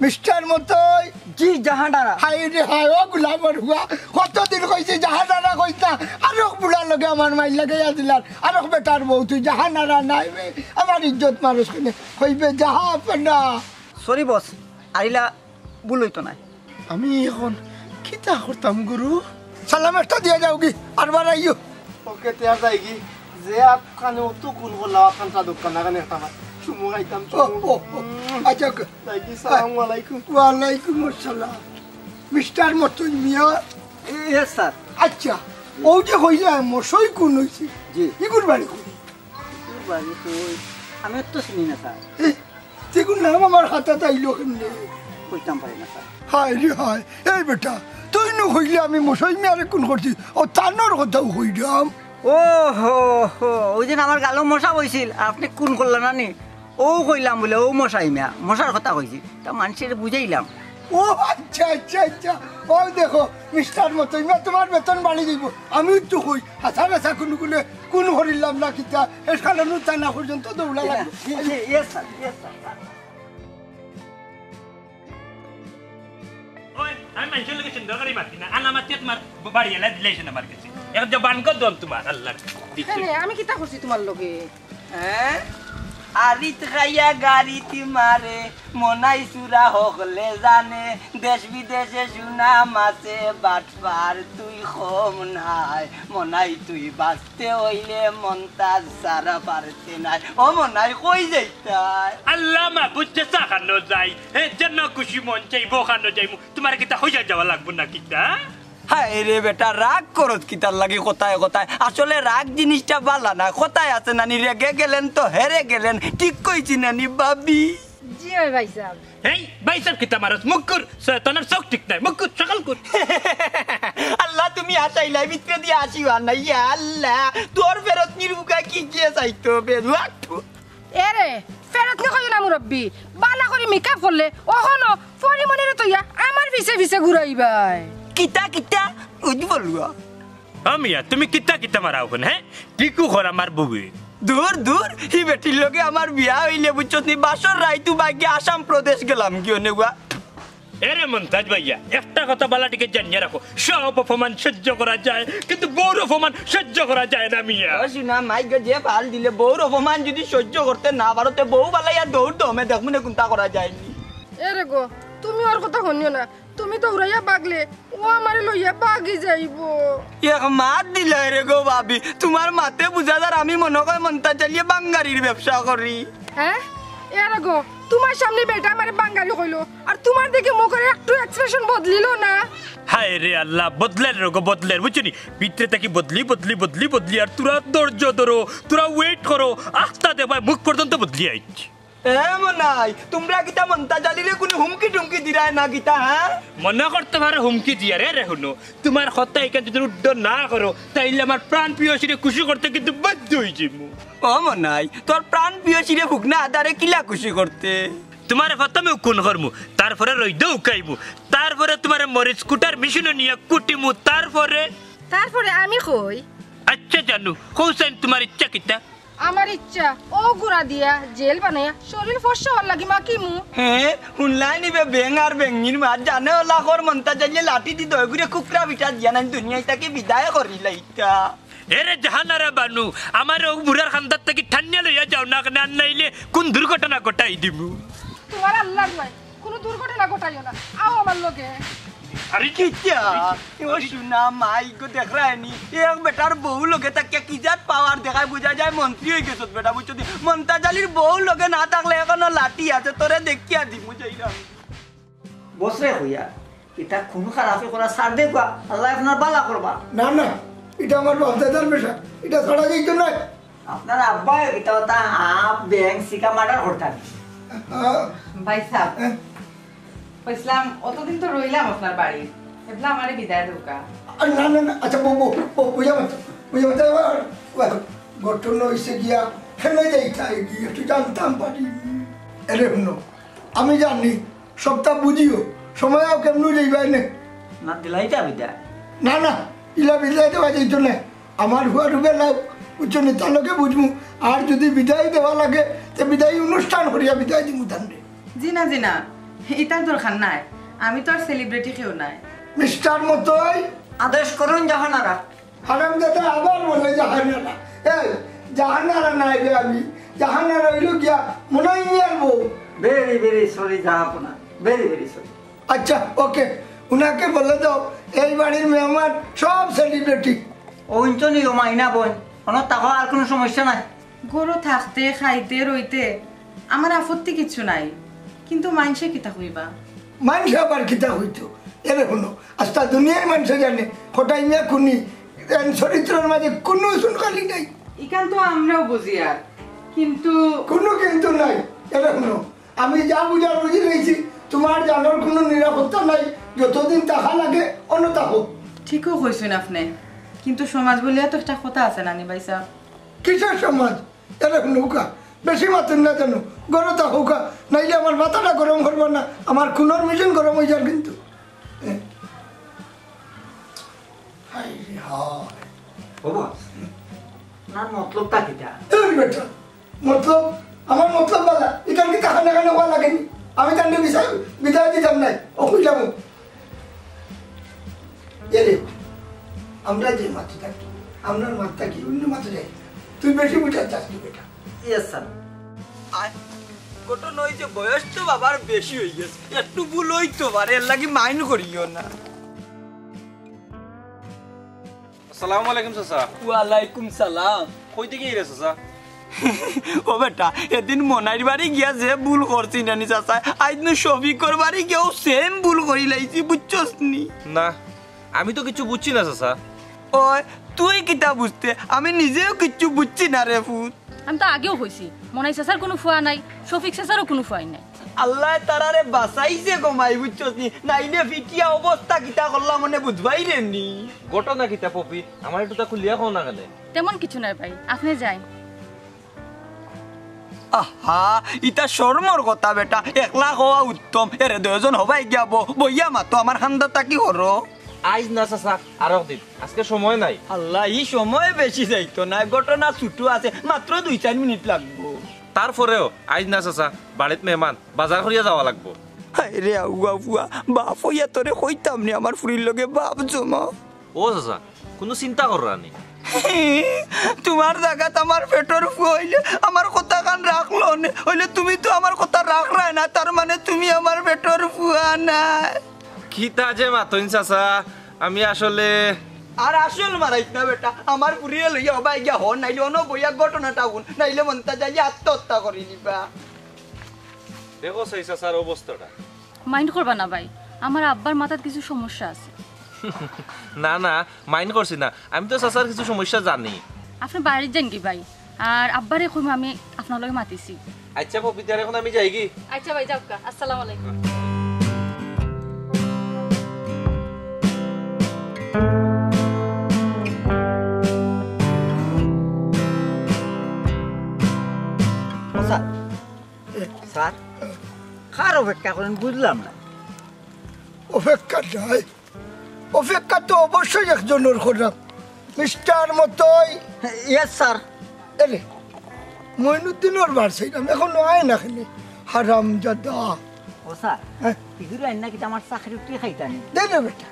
মিস্টার মতই। জি, জাহানারা। হায় রে হায়, ও গোলামর ফুয়া, কতদিন কইছি জাহানারা কইতা, আরো বুড়া লগে আমার মাইর লাগাইয়া দিলার। আরক বেটার বউ তুই জাহানারা নায় বে। আমার ইজ্জত মানুষ কেনে কইবে জাহাপনা। সরি বস, আরিলা ভুল অইতো নায়। আমি এখন কিতা করতাম গুরু? সালাম একটা দিয়া যাওগি, আরবার আইও। ওকে, তে আর যাইগি। যে আত খানে অত কুন করলা, আত খান চা দোকান না কেন একটা আমার চুমু খাইতাম, ও, চুমু। ও, ও, আচ্ছা, ওকে। যাইগি, সালামু আলাইকুম। ওয়ালাইকুম আসসালাম। মিস্টার মতন মিয়া। এ, এ, স্যার। আচ্ছা, ও যে কইলা মশাই কোন হইছে? জি। ইগুর বাড়ি কই? ইগুর বাড়ি কই? আমি তো চিনি না, স্যার। এ, দেখুন নাম আমার হাতে তাইলো কেমনে? কইতাম পারি না, স্যার। হায় রে হায়, এই বেটা, তুই নু কইলে আমি মশাই মিয়ারে কোন করছি? ও তানোর কথাও কইলাম। ও হো হো, ওই দিন আমার গালো মশা বইছিল, আপনি কোন করলেন না নি? ও কইলাম বলে, ও মশাই মিয়া, মশার কথা কইছি, তা মানুষের বুঝাইলাম। ও আচ্ছা, আচ্ছা, আচ্ছা। ও দেখো, মিস্টার মতন মিয়া, তোমার বেতন বাড়ি দিব। আমি একটু কই, হাসা হাসা কোনো গুলো কোন হরিলাম না কিতা, এর কারণে তা না পর্যন্ত দৌড়া লাগবে। জি, জি, yes, sir, yes, sir. ওই, আমি মানুষের লগে সুন্দর করে মাতি না, আনা মাতি তোমার বাড়ি এলা দিলাইছে না আমার কাছে। এখন যে বান কর দম তোমার, আল্লাহ। হ্যাঁ, আমি কিতা করছি তোমার লগে? হ্যাঁ? আরিত খাইয়া গারিত মারে, মনাই চুরা হকলে জানে, দেশ বিদেশে সুনাম আছে, বাটপার তুই কম নায়, মনাই তুই বাঁচতে হইলে মন্তাজ সারা পারতে নাই। ও মনাই কই যাইতায়? আল্লাহ মাবুদ যে সাখানো যাই, হে যেন খুশি মন চাইবো খানো যাইমু, তোমার কিতা হইয়া যাওয়া লাগবো না কিতা? হায় রে বেটা, রাগ করত কিতার লাগি কথায় কথায়? আসলে রাগ জিনিসটা বালা না। কথায় আছে নানি, রেগে গেলেন তো হেরে গেলেন। ঠিক কইছি নানি ভাবি? জি অয় ভাইসাব। এই ভাইসাব কিতা মারস? মুখ কর, শয়তানের চোখ ঠিক নাই। মুখ কর, সকাল কর। আল্লাহ, তুমি আসাইলাই, ভিতরে দিয়া আসিও আর না। ইয়া আল্লাহ, তোর ফেরত নির্বুকা কি গিয়ে চাইতো বেরুয়া। এরে, ফেরত নি কইও না মুরব্বি। বালা করি মেকআপ করলে, অখনো ফরিমনিরে তইয়া আমার পিছে পিছে ঘুরাইবায়। কিতা, কিতা? উজ বলুয়া। ও মিয়া, তুমি কিতা কিতা মারাও কেন, হ্যাঁ? টিকু কর আমার বুবি। দূর, দূর, হি বেটির লগে আমার বিয়া হইলে বুঝছত নি, বাসর রাইতু বাইকে আসাম প্রদেশ গেলাম কি অনেগুয়া। এরে মন্তাজ ভাইয়া, একটা কথা বালা টিকে জানিয়ে রাখো, সব অপমান সহ্য করা যায়, কিন্তু বউর অপমান সহ্য করা যায় না মিয়া। ও শুনা, মাইক যে ফাল দিলে বউর অপমান যদি সহ্য করতে না পারো, তে বউ বালাইয়া দৌড় দমে দেখমু নে কোনটা করা যায়নি। এরে গো, তুমি ওর কথা শুনিও না, তুমি দৌড়াইয়া বাগলে ও আমারে লইয়া বাগি যাইবো। এক মাত দিলায় রে গো ভাবি, তোমার মাতে বুঝা যার আমি মনে কয় মন্তাজ আলিয়ে বাঙ্গারির ব্যবসা করি। হ্যাঁ? এরে গো, তোমার সামনে বেটা আমারে বাঙ্গারি কইলো, আর তোমার দেখে মুখের একটু expression বদলিলো না। হায় রে আল্লাহ, বদলের রে গো, বদলের, বুঝছো নি? ভিতরে থাকি বদলি, বদলি, বদলি, বদলি, আর তোরা ধৈর্য ধরো, তোরা wait করো, আস্তা দে ভাই, মুখ পর্যন্ত বদলি আইছে। এ মনাই, তোমরা কিতা মন্তাজ আলীরে কোনো হুমকি টুমকি দিরায় না কিতা, হ্যাঁ? মনে করতে পারে হুমকি দিয়ারে, রে হুনো, তোমার কথা এখান যদি উড্ড না করো, তাইলে আমার প্রাণ প্রিয়সীরে খুশি করতে কিন্তু বাধ্য হয়ে যাবো। ও মনাই, তোর প্রাণ প্রিয়সীরে ভুক না আদারে কিলা খুশি করতে? তোমারে প্রথমে উকুন করমু, তারপরে রইদ উকাইমু, তারপরে তোমারে মরিচ কুটার মেশিনে নিয়া কুটিমু, তারপরে তারপরে আমি কই। আচ্ছা জানু, হোসেন তোমার ইচ্ছা কিতা? আমার ইচ্ছা, ও গুড়া দিয়া জেল বানাইয়া শরীর ফর্সা হওয়ার লাগি মাখিমু। হ্যাঁ, হুনলাই নিবে বেং আর বেঙ্গির মাত জানে ওলা কর মন্তাজ আলিয়ে লাঠি দি দয় করে কুকরা বিটা দিয়া নাই দুনিয়ায় তাকে বিদায় করিলাইতা। এরে জাহানারা বানু, আমার ও বুড়ার খান্দার থাকি ঠান্নিয়া লইয়া যাও না কেনে, আর নাইলে কোন দুর্ঘটনা ঘটাই দিমু। তোমার আল্লাহর দোয়াই, কোনো দুর্ঘটনা ঘটাইও না, আও আমার লগে। আরে কিতা? ও শুনা মাই গো, দেখরায়নি, এক বেটার বউ লগে থাকিয়া কি জাত পাওয়ার দেখায়, বুঝা যায় মন্ত্রী হয়ে গেছত বেটা, বুঝছো নি? মন্তাজ আলীর বউ লগে না থাকলে এখনো লাঠি আছে, তোরে দেখিয়া দিমু যাইরাম। বসরে কইয়া, ইতা খুন খারাপি করা ছাড় দে গা, আল্লাহ আপনার বালা করবা। না, না, ইটা আমার বাপ দাদার পেশা, ইটা ছাড়া যাইতো না। আপনার আব্বা ইতা ওতা আপ ব্যাংক সিকা মার্ডার করতাম। আহ, ভাই সাহেব, হ্যাঁ। কইছিলাম, অতদিন তো রইলাম আপনার বাড়ি, এবলা আমারে বিদায় দেউক্কা। আরে না, না, না, আচ্ছা, বউ, বউ, বউ, বুঝা মাত্র, বুঝা মাত্র, এবার, এবার ঘটনা হইছে গিয়া, ফেলে যাইতা গিয়া, একটু জানতাম পারি। এরে হুনো, আমি জানি, সবটা বুঝিও, সময় আও কেমনু যাইবায় নে। না দিলাইতা বিদায়? না, না, ইলা বিদায় দেওয়া যাইতো না। আমার হুয়া ডুবে লাও, বুঝছো নি? তার লগে বুঝমু। আর যদি বিদায় দেওয়া লাগে, তে বিদায় অনুষ্ঠান করিয়া বিদায় দিমু তানরে। জি না, জি না, ইতার দরকার নাই। আমি তো আর সেলিব্রিটি কেউ নাই। মিস্টার মতই। আদেশ করুন জাহানারা। হারামজাদা আবার বলে জাহানারা। এই, জাহানারা নায় রে আমি, জাহানারা অইলো গিয়া মুনাইয়ার বউ। ভেরি ভেরি সরি জাহাপনা, ভেরি ভেরি সরি। আচ্ছা, ওকে, উনাকে বলে দাও এই বাড়ির মেহমান সব সেলিব্রিটি। ও ইঞ্চনি ও মাইনা বোন, অনো থাকো, আর কুনু সমস্যা নাই। ঘরো থাকতে, খাইতে, রইতে আমার আপত্তি কিচ্ছু নাই, কিন্তু মাইনষে কিতা কইবা? মাইনষে আবার কিতা কইতো? এরে হুনো, আস্তা দুনিয়ার মাইনষে জানে, কটাই মিয়া খুনি, এন চরিত্রর মাঝে কুনু চুনকালি নাই। ইখান তো আমরাও বুঝিয়ার, কিন্তু কুনু কিন্তু নাই। এরে হুনো, আমি যা বুঝার বুঝি লইছি, তুমার জানর কুনু নিরাপত্তা নাই, যতদিন থাকা লাগে, অনো থাকো। ঠিকউ কইছইন আপনে, কিন্তু সমাজ বলিয়া তো একটা কথা আছে নানি ভাইসাব। কিসের সমাজ? এরে হুনউক্কা, বেশি মাতইন না জানো, ঘরো থাকউক্কা, নাইলে আমার মাথাটা গরম করবা না, আমার খুনর মেশিন গরম অইযার কিন্তু। এ। হায় রে হায়। ও বস, আপনার মতলবটা কিতা? এই বেটা, মতলব, আমার মতলব বালা, ইখান কিতা কানে কানে কওয়া লাগেনি? আমি তানরে বিদায়, বিদায় দিতাম নায়, ও কইলাম। এরে, আমরা যে মাত্র থাকি, আমরার মাত্র থাকি, অন্য মাত্র যাই। তুই বেশি বুঝার চাস নি বেটা। Yes sir. আর ঘটনা অইছে, বয়স তো বাবার বেশি অইগেছে, একটু ভুল অইতো পারে, এর লাগি মাইন্ড করিও না। আসসালামু আলাইকুম চাচা। ওয়ালাইকুম সালাম। কই থাকি আইরা চাচা? ও বেটা, এদিন মনাইর বাড়ি গিয়া যে ভুল করছি নানি চাচা, আইজ নু শফিকর বাড়ি গিয়াও সেম ভুল করিলাইছি, বুঝছস নি? না, আমি তো কিচ্ছু বুঝছি না চাচা। ওই, তুই কিতা বুঝতে? আমি নিজেও কিচ্ছু বুঝছি না রে পুত। আমি তো আগেও কইছি, মনাই চাচার কুনু ফুয়া নাই, শফিক চাচারও কুনু ফুয়াই নাই। আল্লায় তারারে বাঁচাইছে গো মাই, বুঝছস নি? নাইলে ফিটিয়া অবস্থা কিতা করলাম মনে বুঝবায় রে নি। ঘটনা কিতা পপি? আমারে একটু তা খুলিয়া কও না কেনে? তেমন কিছু নায় ভাই, আপনে যাইন। আহা, ইতা শরমর কথা বেটা, একলা কওয়া উত্তম। এরে দুইজন হবায় গিয়া ব-, বইয়া মাতো, আমার কান্দা থাকি হরো। আইজ না চাচা, আরক দিন, আজকে সময় নাই। আল্লাহ, ই সময় বেশি যাইতো নায়, ঘটনা ছুটু আছে, মাত্র দুই চাইর মিনিট লাগবো। তারপরেও আইজ না চাচা, বাড়িত মেহমান, বাজার করিয়া যাওয়া লাগবো। হায় রে আউয়া ফুয়া, বাপ অইয়া তোরে কইতাম নি আমার ফুরির লগে বাপ জমা। ও চাচা, কুনু চিন্তা কররা নি। তুমার জাগাত আমার পেটর ফুয়া অইলে আমার কথাখান রাখলো নে, অইলে তুমি তো আমার কথা রাখরায় না, তার মানে তুমি আমার পেটর ফুয়া নায়। কিতা যে মাতইন চাচা, আমি আসলে আর আসল মারাইস না বেটা, আমার ফুরিরে লইয়া হবায় গিয়া হ, নাইলে অনো বইয়া ঘটনাটা হুন, নাইলে মনটা যাইয়া আত্মহত্যা করি নিবা। দেখো চাচা, চাচার অবস্থাটা। মাইন্ড করবা না ভাই, আমার আব্বার মাথাত কিছু সমস্যা আছে। না, না, মাইন্ড করছি না, আমি তো চাচার কিছু সমস্যা জানি। আপনে বাড়িত যাইন গি ভাই, আর আব্বারে কইমু আমি আপনার লগে মাতিছি। আচ্ছা পপি, তে এখন আমি যাইগি। আচ্ছা ভাই, যাউক্কা, আসসালামু আলাইকুম। ও স্যার, স্যার, কার অপেক্ষা করেন বুঝলাম না। অপেক্ষা নাই, অপেক্ষা তো অবশ্যই একজনর করা, মিস্টার মতই। Yes sir. এরে, মইনুদ্দিনর বার চাইলাম, এখনো আয় না কেনে, হারামজাদা। ও স্যার, হ্যাঁ? ইগুরে আইন না কিতা আমার চাকরি উকরি খাইতা নি? দে রে বেটা,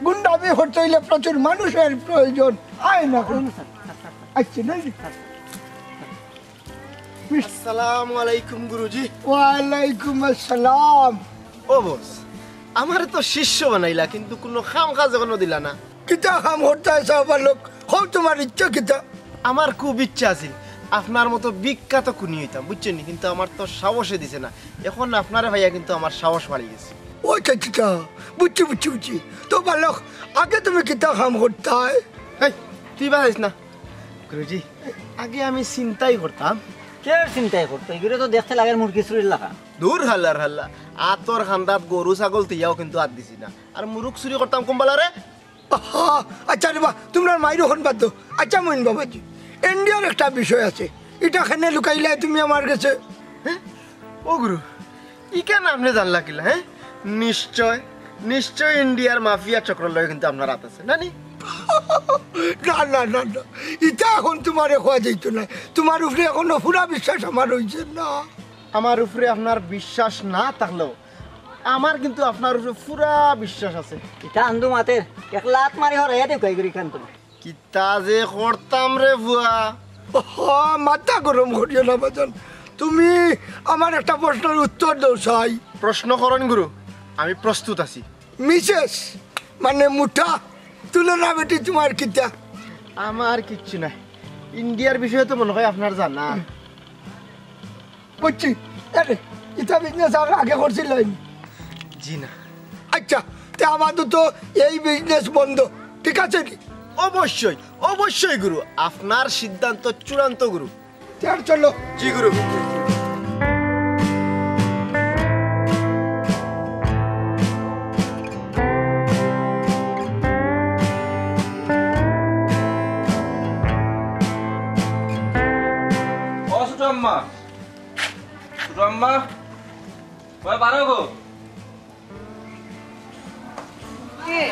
গুন্ডামি করতে অইলে প্রচুর মানুষর প্রয়োজন, আয় না কেনে। ও স্যার, স্যার, স্যার, স্যার। আচ্ছা, নাই রে। Sir, sir. আসসালামু আলাইকুম গুরুজি। ওয়ালাইকুম আসসালাম। ও বস, আমারে তো শিষ্য বানাইলা, কিন্তু কুনু কাম কাজ এখনো দিলা না। কিতা কাম করতায় চাও বালক? কও তুমার ইচ্ছা কিতা? আমার খুব ইচ্ছা আছিল আপনার মতো বিখ্যাত খুনি অইতাম, বুঝছইন নি? কিন্তু আমার তো সাহসে দিছে না। এখন আপনারে পাইয়া কিন্তু আমার সাহস বাড়ি গেছে। ও আচ্ছা, আচ্ছা, আচ্ছা, বুঝছি, বুঝছি, বুঝছি। তো বালক, আগে তুমি কিতা কাম করতায়? এই, তুই বাজাইস না। গুরুজি, আগে আমি চিন্তাই করতাম। কে চিন্তাই করতো? ইগুরে তো দেখতে লাগে মুরগি চুরির লাখান। দূর হালার হালা, আতর খান্দাত গরু ছাগল থইয়াও কিন্তু আত দিছি না। আর মুরুগ চুরি করতাম কুম্বালারে। আহা, আচ্ছা রে বা, তুমরার মাইর অখন বাদ দেও। আচ্ছা মইন বাবাজি, ইন্ডিয়ার একটা বিষয় আছে, ইটা কেনে লুকাইলায় তুমি আমার গেছে? হ্যাঁ? ও গুরু, ইখান আপনে জানলা কিলা, হ্যাঁ? নিশ্চয়, নিশ্চয় ইন্ডিয়ার মাফিয়া চক্রর লগে কিন্তু আপনার আত আছে, না নি? না, না, না, না। ইটা অখন তুমারে কওয়া যাইতো নায়। তুমার উপরে অখনো পুরা বিশ্বাস আমার অইছে না। আমার উপরে আপনার বিশ্বাস না থাকলেও আমার কিন্তু আপনার উপরে পুরা বিশ্বাস আছে। ইটা আন্দু মাতের, এক লাত মারি হরাইয়া দেউক্কা ইগুরে ইখান তুমি। কিতা যে করতাম রে ফুয়া। হ, মাথা গরম করিও না বাজান। তুমি আমার একটা প্রশ্নর উত্তর দেও চাই। প্রশ্ন করইন গুরু, আমি প্রস্তুত আছি। মিসেস, মানে মুটা, তুলনা বেটি তোমার কিতা? আমার কিচ্ছু নাই। ইন্ডিয়ার বিষয়ে তো মনে হয় আপনার জানা। বুঝছি। আরে, ইটা বিজনেস আর আগে করছিলাম? জি না। আচ্ছা, তে আমাদের তো এই বিজনেস বন্ধ, ঠিক আছে নি? অবশ্যই, অবশ্যই গুরু, আপনার সিদ্ধান্ত চূড়ান্ত গুরু। তে আর চলো। জি গুরু। ও ছোট আম্মা, ছোট আম্মা, কই বারো গো? কে?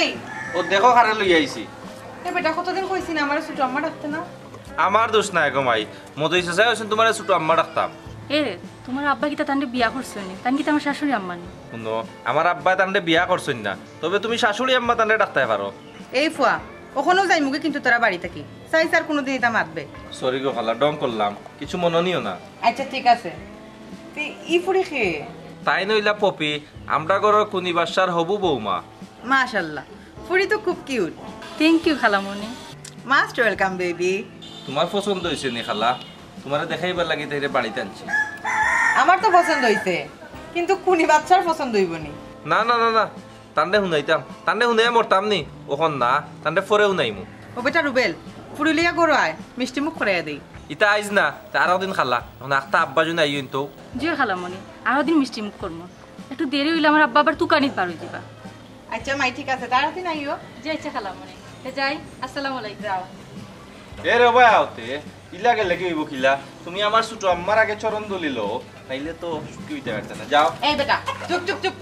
এই। ও দেখো কারে লই আইছি। এ বেটা, কতদিন কইছি না আমারে ছোট আম্মা ডাকতে না? আমার দোষ নাই গো মাই, মদই চাচায় কইছইন তোমারে ছোট আম্মা ডাকতাম। এ, তোমার আব্বা কিতা তানরে বিয়া করছইন নি? তান কিতা আমার শাশুড়ি আম্মা নি? হুনো, আমার আব্বায় তানরে বিয়া করছইন না, তবে তুমি শাশুড়ি আম্মা তানরে ডাকতায় পারো। এই ফুয়া, অখনউ যাইমুগি কিন্তু তোরা বাড়ি থাকি। চাইছ আর কুনুদিন ইতা মাতবে। সরি গো খালা, ঢং করলাম, কিছু মনো নিও না। আচ্ছা, ঠিক আছে। তে ই ফুড়ি কে? তাইন অইলা পপি, আমরার ঘরর কুনি বাদশার হবু বৌমা। মাশাআল্লাহ, ফুড়ি তো খুব কিউট। Thank you খালামণি। Most welcome baby। তোমার পছন্দ অইছে নি খালা? তোমারে দেখাইবার লাগি তাইরে বাড়িত আনছি। আমার তো পছন্দ অইছে, কিন্তু কুনি বাদশার পছন্দ অইবো নি? না না না না, তানরে হুনাইতাম, তানরে হুনাইয়া মরতাম নি, অখন না, তানরে পরে হুনাইমু। ও বেটা রুবেল, ফুড়ি লইয়া ঘরো আয়, মিষ্টি মুখ করাইয়া দেই। ইতা আইজ না, তে আরক দিন খালা, অখন আখতা আব্বা যুদি আইন তো। জি খালামণি, আরক দিন মিষ্টি মুখ করমু। একটু দেরি অইলে আমার আব্বা আবার তুকানিত বার অই যিবা। আচ্ছা মাই, ঠিক আছে, তাড়াতাড়ি আইও। জি আচ্ছা খালামণি, তে যাই, আসসালামু আলাইকুম। যাও। এ রে ভাই, আওতে ইলা গেলে কি অইবো কিলা? তুমি আমার ছোট আম্মার আগে চরণ ধরি লও, নাইলে তো সুখী অইতে পারতে না। যাও। এই বেটা, চুপ, চুপ, চুপ।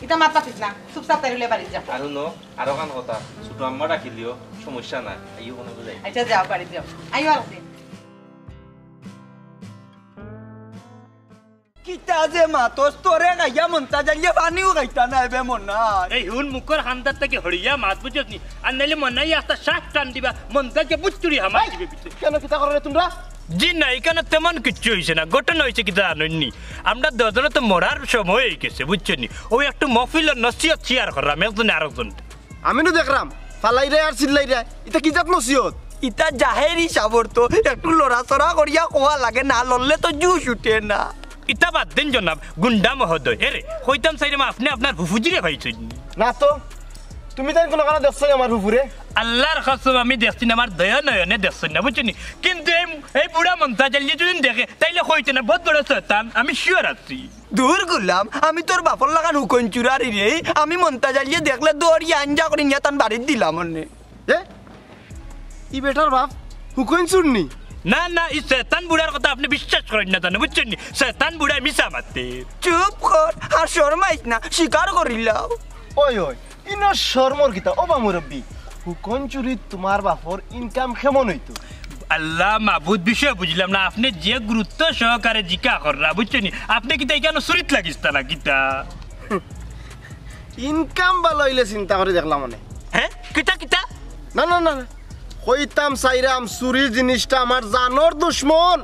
ইতা মাত মাতিস না। চুপচাপ তাইলে বাড়িত যা। আর হুনো, আরোখান কথা, ছোট আম্মা ডাকিলিও, সমস্যা নাই। আইও কুনু বুঝাই। আচ্ছা, যাও, বাড়িত যাও। আইও আর দিন। কিতা যে মাতস, তোরে খাইয়া মন্তাজ আলিয়ে পানিও খাইতা না এবে মনার। এই হুন মুখর খান্দার থাকি হড়িয়া মাত বুঝছস নি? আর নাইলে মনাই একটা শ্বাস টান দিবা, মন্তাজকে বুচ্চুরি হামাই দিবে পিছে। কেন কিতা করো রে তোমরা? জি না, ইখানো তেমন কিচ্ছু অইছে না। ঘটনা অইছে কিতা জানইন নি? আমরা দুইজনে তো মরার সময় অইগেছে, বুঝছইন নি? অউ একটু মহফিলর নসিহত share কররাম, একজনে আরকজনরে। আমি নু দেখরাম, ফালাইরায় আর চিল্লাইরায়। ইতা কি জাত নসিহত? ইতা জাহেরি সাবর তো, একটু লড়াচড়া করিয়া কওয়া লাগে, না লড়লে তো জুশ উঠে না। ইতা বাদ দেইন জনাব, গুন্ডা মহোদয়। এরে, কইতাম চাইরাম আপনে আপনার ফুফুজিরে পাইছইন নি? না তো, তুমি তাইন কুনুখানো দেখছো নি আমার ফুফুরে? আল্লার কসম আমি দেখছি না, আমার দয়া নয়নে দেখছি না, বুঝছইন নি? কিন্তু এই, এই বুড়া মন্তাজ আলিয়ে যুদি দেখে, তাইলে কইতো না, বউত বড় শয়তান, আমি sure আছি। দূর গুলাম, আমি তোর বাপর লাখান হুকইন চুরারি রে, আমি মন্তাজ আলিয়ে দেখলে দৌড়িয়া আঞ্জা করি নিয়া তান বাড়িত দিলাম অনে। এ? ই বেটার বাপ হুকইন চুর নি? না, না, ই শয়তান বুড়ার কথা আপনে বিশ্বাস করইন না জানো, বুঝছইন নি? শয়তান বুড়ায় মিছা মাতে। চুপ কর, আর শরমাইস না, স্বীকার করিলাও। ওই, ওই, ইনো শরমর কিতা? ও বা মুরব্বি, হুকইন চুরিত তুমার বাপর income কেমন অইতো? আল্লা মাবুদ, বিষয় বুঝলাম না, আপনে যে গুরুত্ব সহকারে জিকা কররা, বুঝছইন নি? আপনে কিতা ইখানো চুরিত লাগিস্তা না কিতা? Income ভালা অইলে চিন্তা করি দেখলাম অনে। হে? কিতা, কিতা? না, না, না, না। কইতাম চাইরাম, চুরি জিনিসটা আমার জানর দুশমন।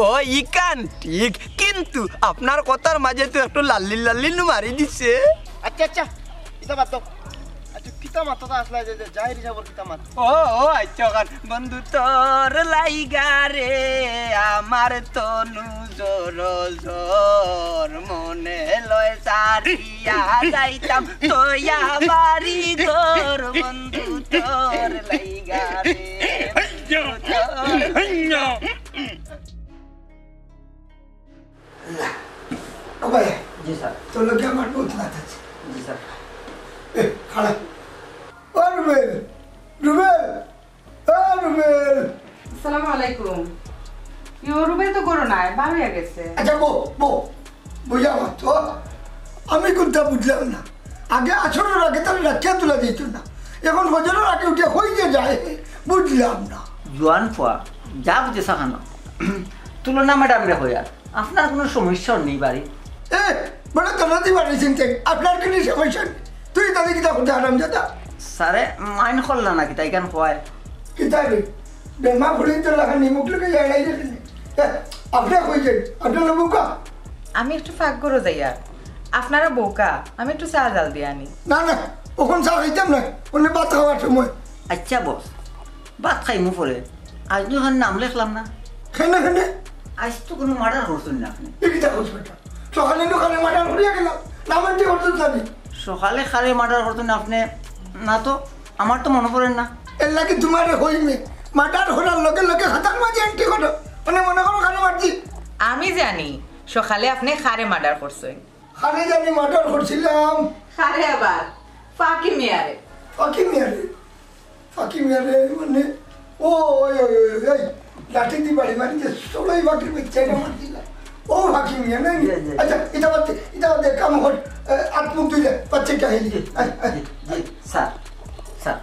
ও, ইখান ঠিক, কিন্তু আপনার কথার মাঝে তো একটু লাল্লি লাল্লি নু মারি দিছে। আচ্ছা, আচ্ছা, ইতা বাদ দেও। আচ্ছা, কিতা মাততা আছলায় যে, যে জাহেরি সাবর কিতা মাত? ও, ও, আচ্ছা, অখান। বন্ধু তোর লাইগা রে, আমার তনু জর জর, মনে লয় সারিয়া যাইতাম তইয়া বাড়ি ঘর, বন্ধু তোর লাইগা রে, বন্ধু তোর। ও ভাই, জি স্যার। তোর লগে আমার বহুত মাত আছে। জি স্যার। এ, খাড়া। ও রুবেল, রুবেল, ও রুবেল। আসসালামু আলাইকুম। ইয়ো, রুবেল তো ঘরো নাই, বার অইয়া গেছে। আচ্ছা, বউ, বউ, বুঝা মাত তো। আমি কুনতা বুঝলাম না। আগে আসরর আগে তারে রাখিয়া তুলা যাইতো না, এখন ফজরর আগে উঠিয়া কই যে যায়, বুঝলাম না। জোয়ান ফুয়া, যা বুঝে সাখানো। তুলনা ম্যাডামরে কইয়ার, আপনার কুনু সমস্যা নেই বাড়ি। এ, বড় দরদি বাড়ি চিনতে, আপনার কুনু সমস্যা নেই। তুই তাহলে কিতা করতে হারাম জাদা? স্যারে মাইন্ড করলা না কিতা ইখান কওয়ায়? কিতা রে? বেমা ফুড়িন্তর লাখান নিমুখ লগে এড়াই রেখে নে। এ, আপনে কই যাইন? আপনে লবুকা? আমি একটু পাকঘরো যাইয়ার। আপনারা বউকা, আমি একটু চা জাল দিয়া আনি। না, না, অখন চা খাইতাম না। অনে ভাত খাওয়ার সময়। আচ্ছা বস, ভাত খাইমু পরে। আইজ নু খান নাম লেখলাম না। কেনে, কেনে? আইজ তো কুনু মার্ডার করছইন না আপনে। এ কিতা কইছ বেটা? সকালে নু কারে মার্ডার করিয়া গেলাম। নাম এন্ট্রি করতে জানি। সকালে কারে মার্ডার করছইন আপনে? না তো, আমার তো মনো পড়ের না। এর লাগি তুমারে কইমু, মার্ডার করার লগে লগে খাতার মাঝে এন্ট্রি করো। মানে মনো করো কারে মারছি। আমি জানি সকালে আপনে কারে মার্ডার করছইন। কারে জানি মার্ডার করছিলাম। কারে আবার? ফাকি মিয়ারে। ফাকি মিয়ারে? ফাকি মিয়ারে মানে, ও, ওই, ওই, ওই, ওই, ওই, লাঠি দি বাড়ি মারি যে সবাই ফাকির বাচ্চা এটা মারছিলাম। ও ফাকি মিয়া, না নি? জি, জি। আচ্ছা, ইটা বাদ দে, ইটা বাদ দে, কাম কর, এ, আত মুখ ধুইলে, বাচ্চা ইটা হেলি। জি, আয়, আয়। জি, জি, স্যার, স্যার।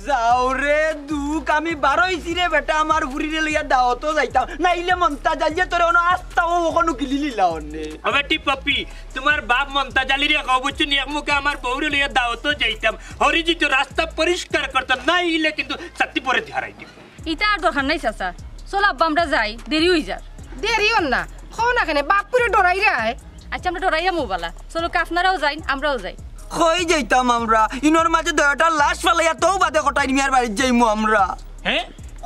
যাও রে দুখ, আমি বারইছি রে বেটা, আমার ফুরিরে লইয়া দাওয়াতো যাইতাম, নাইলে মন্তাজ আলিয়ে তোরে অনো আস্তা অউ অখনো গিলি লিলা অনে। ও বেটি পপি, তুমার বাপ মন্তাজ আলিরে কও বুঝছো নি, এক মুখে আমার বউরে লইয়া দাওয়াতো যাইতাম, হরিজিত রাস্তা পরিষ্কার করতো, নাইলে কিন্তু ছাতি পরে হারাই দিব। ইতা আর দরকার নাই চাচা। চল আব্বা, আমরা যাই, দেরি অই যার। দেরি অর না, কও না কেনে, বাপ পুরে ডরাই রায়। আচ্ছা, আমরা ডরাইয়া মুবালা। চলো, আপনারাও যাইন, আমরাও যাই। কই যাইতাম আমরা? ইনোর মাঝে দুইটার লাশ ফালাইয়া তো বাদে কটাই মিয়ার বাড়িত যাইমু আমরা। হে?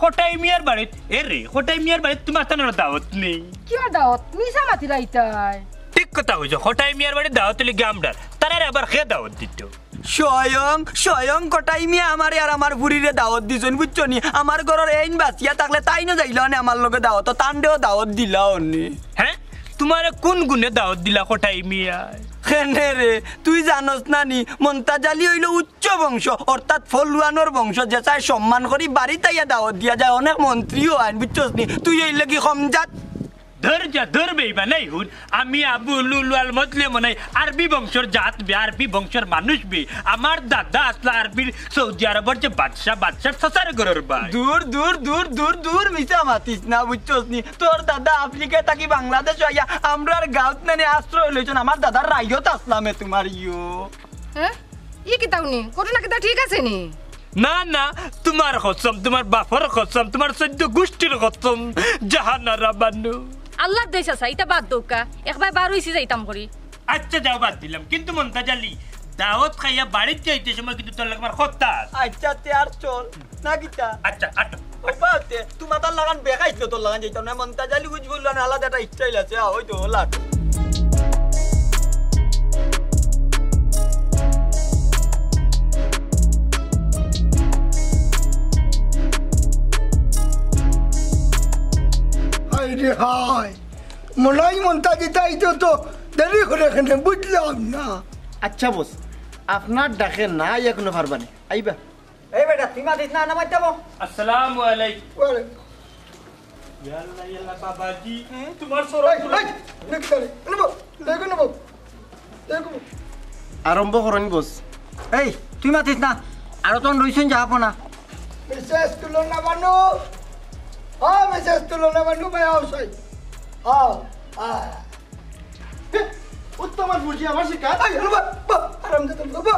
কটাই মিয়ার বাড়িত? এ রে, কটাই মিয়ার বাড়িত তুমার তানর দাওয়াত নেই। কিওর দাওয়াত? মিছা মাতিরা ইতায়। ঠিক কথা কইছো, কটাই মিয়ার বাড়িত দাওয়াত অইলে গি আমরার। তারারে আবার কে দাওয়াত দিতো? স্বয়ং, স্বয়ং কটাই মিয়া আমারে আর আমার ফুরিরে দাওয়াত দিছইন, বুঝছো নি? আমার ঘরর এইন বাঁচিয়া থাকলে তাইনও যাইলা অনে আমার লগে দাওয়াতো, তানরেও দাওয়াত দিলা অনে। হে? তুমারে কুন গুণে দাওয়াত দিলা কটাই মিয়ায়? কেনে রে, তুই জানোস না নি? মন্তাজ আলি অইলো উচ্চ বংশ, অর্থাৎ ফলুয়ানর বংশ, যেতায় সম্মান করি বাড়িত আইয়া দাওয়াত দিয়া যায়, অনেক মন্ত্রীও আইন, বুঝছস নি? তুই অইলে কি কম জাত? ধৈর্য, ধৈর্য বেইবা নাই হুন। আমি আবু লুলু আল মজলে মনে হয় আরবি বংশর জাত বে, আরবি বংশর মানুষ বে। আমার দাদা আসলা আরবির সৌদি আরবর যে বাদশা, বাদশার সসার ঘরর ভাই। দূর, দূর, দূর, দূর, দূর, মিছা মাতিস না, বুঝছস নি? তোর দাদা আফ্রিকা থাকি বাংলাদেশ আইয়া আমরার গাঁওত নানি আশ্রয় লইছইন। আমার দাদার রাইত আসলামে তুমার ইয়ো। হ্যাঁ? ই কিতা হুনি? ঘটনা কিতা ঠিক আছে নি? না, না, তুমার কসম, তুমার বাপর কসম, তুমার চৌদ্দ গুষ্টির কসম, জাহানারা বানু। আল্লার দেশ আছে, ইতা বাদ দেউক্কা। একবার বার অইছি যাইতাম করি। আচ্ছা, যাও, বাদ দিলাম। কিন্তু মন্তাজ আলি, দাওয়াত খাইয়া বাড়িত যাইতে সময় কিন্তু তোর লগে আমার কথা আছে। আচ্ছা, তে আর চল। না কিতা? আচ্ছা, আটো। ওবা তে, তুমার তার লাগান বেকাইছিল, তোর লাগান যাইতাম না। মন্তাজ আলি বুঝবো না, আলাদা একটা স্টাইল আছে। আ, ওই তো, লাট। হায় রে হায়, মনে হয় মন্তাজ ইতা আইতো তো দেরি করে কেনে, বুঝলাম না। আচ্ছা বস, আপনার ডাকে না আইয়া কুনু পারবা নি, আইবা? এই বেটা, তুই মাতিস না, না মাতিস না। আসসালামু আলাইকুম। ওয়ালাইকুম। ইয়াল্লা, ইয়াল্লা, বাবাজি, হুম? তুমার এই, সরল এই, নেক্সট আরে, নেবো, দেখো নেবো, দেখো। আরম্ভ করইন বস। এই, তুই মাতিস না, আরো তখন রইছইন যাবো না। মিসেস তুলনা বানু, ও মিসেস তুলনা বানু ভাই, আও সাই, আও, আ। উত্তম আর বুঝি আমার শিকার। আই, আরে বাবা, বাবা, আরাম দে তোর বাবা।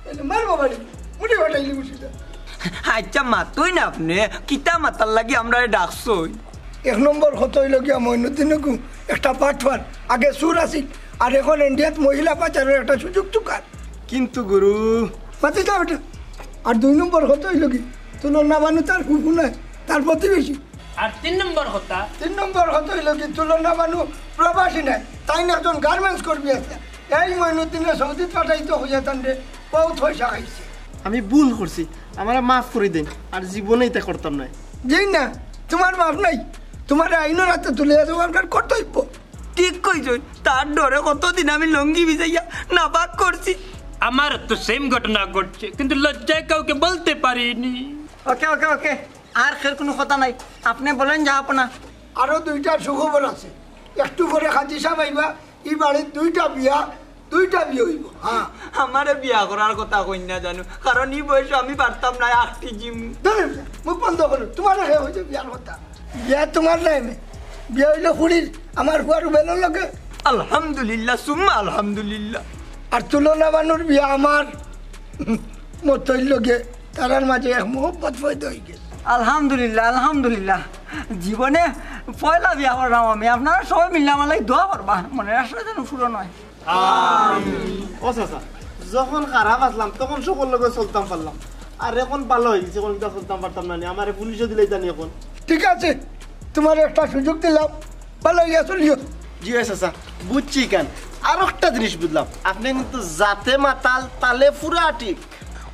এই যে মার বাবা রে, মুঠি ফাটাইলি মুঠিটা। আচ্ছা, মাতইন আপনে, কিতা মাতার লাগি আমরারে ডাকছইন? এক নম্বর কথা অইলো গিয়া মইনুদ্দিন গু একটা বাটপার, আগে চুর আছিল, আর এখন ইন্ডিয়াত মহিলা পাচারর একটা সুযোগ তুকার। কিন্তু গুরু। মাতিস না বেটা। আর দুই নম্বর কথা অইলো কি, তুলনা বানু তার ফুফু নায়, তার প্রতিবেশী। আর তিন নম্বর কথা? তিন নম্বর কথা অইলো কি, তুলনা বানু প্রবাসী নায়, তাইন একজন গার্মেন্টস কর্মী আছে। এই মইনুদ্দিনে সৌদিত পাঠাইতো কইয়া তানরে বহুত পয়সা খাইছে। আমি ভুল করছি, আমারে মাফ করি দেইন, আর জীবনে ইতা করতাম নায়। জি না, তুমার মাফ নাই, তুমারে আইনর আতে তুলিয়া দেওয়া আপনার কর্তব্য। ঠিক কইছইন, তার ডরে কতদিন আমি লুঙ্গি ভিজাইয়া নাপাক করছি। আমার তো সেম ঘটনা ঘটছে, কিন্তু লজ্জায় কাউকে বলতে পারিনি। ওকে, ওকে, ওকে, আর কেউর কুনু কথা নাই, আপনে বলেন যা আপনা। আরো দুইটা সুখবর আছে, একটু পরে কাজী সাব আইবা, ই বাড়িত দুইটা বিয়া, দুইটা বিয়া অইবো। হ্যাঁ। আমারে বিয়া করার কথা কইন না জানু, কারণ ই বয়সো আমি পারতাম নায়, আখটি জিম। ধরো, মুখ বন্ধ করো, তুমারে কে কইছে বিয়ার কথা? বিয়া তুমার নায় নি, বিয়া অইলো ফুরির, আমার ফুয়া রুবেলর লগে। আলহামদুলিল্লাহ, সুম্মা আলহামদুলিল্লাহ। আর তুলনা বানুর বিয়া আমার। মতইর লগে তারার মাঝে এক মহব্বত পয়দা অই গেছে। আলহামদুলিল্লাহ, আলহামদুলিল্লাহ। জীবনে পয়লা বিয়া করলাম আমি। আপনারা সবাই মিলে আমার লাগি দোয়া করবা, মনের আশা যেন পূরণ হয়। ও চাচা, যখন খারাপ আছলাম তখন সকল লগে চলতাম পারলাম, আর এখন ভালা অই গেছি, এখন কিতা চলতাম পারতাম না নি? আমারে পুলিশে দিলাইতা নি এখন। ঠিক আছে, তোমারে একটা সুযোগ দিলাম, ভালা অইয়া চলিও। জি ভাই চাচা, বুঝছি কেন। আর একটা জিনিস বুঝলাম, আপনি কিন্তু জাতে মাতাল, তালে পুরা ঠিক।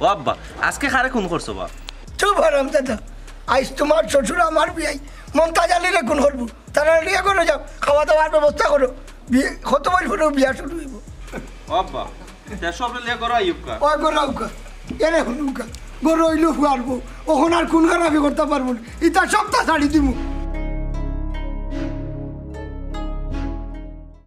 ও আব্বা, আজকে কারে খুন করছো বা? চুপ হারামজাদা, আইজ তোমার শ্বশুর আমার বিয়াই মমতাজ আলীরে খুন করবো। তারা রেডি করে যাও, খাওয়া দাওয়ার ব্যবস্থা করো। বিয়ে কত বছর পরেও বিয়া শুরু হইব। ও আব্বা, তে সব লে করো আইয়ুবকা। ও গরো উকা, এরে হুনুকা, গরো অইলো ফুয়ার বউ, অখন আর খুন খারাপি করতে পারবো না। ইতা সবটা ছাড়ি দিমু।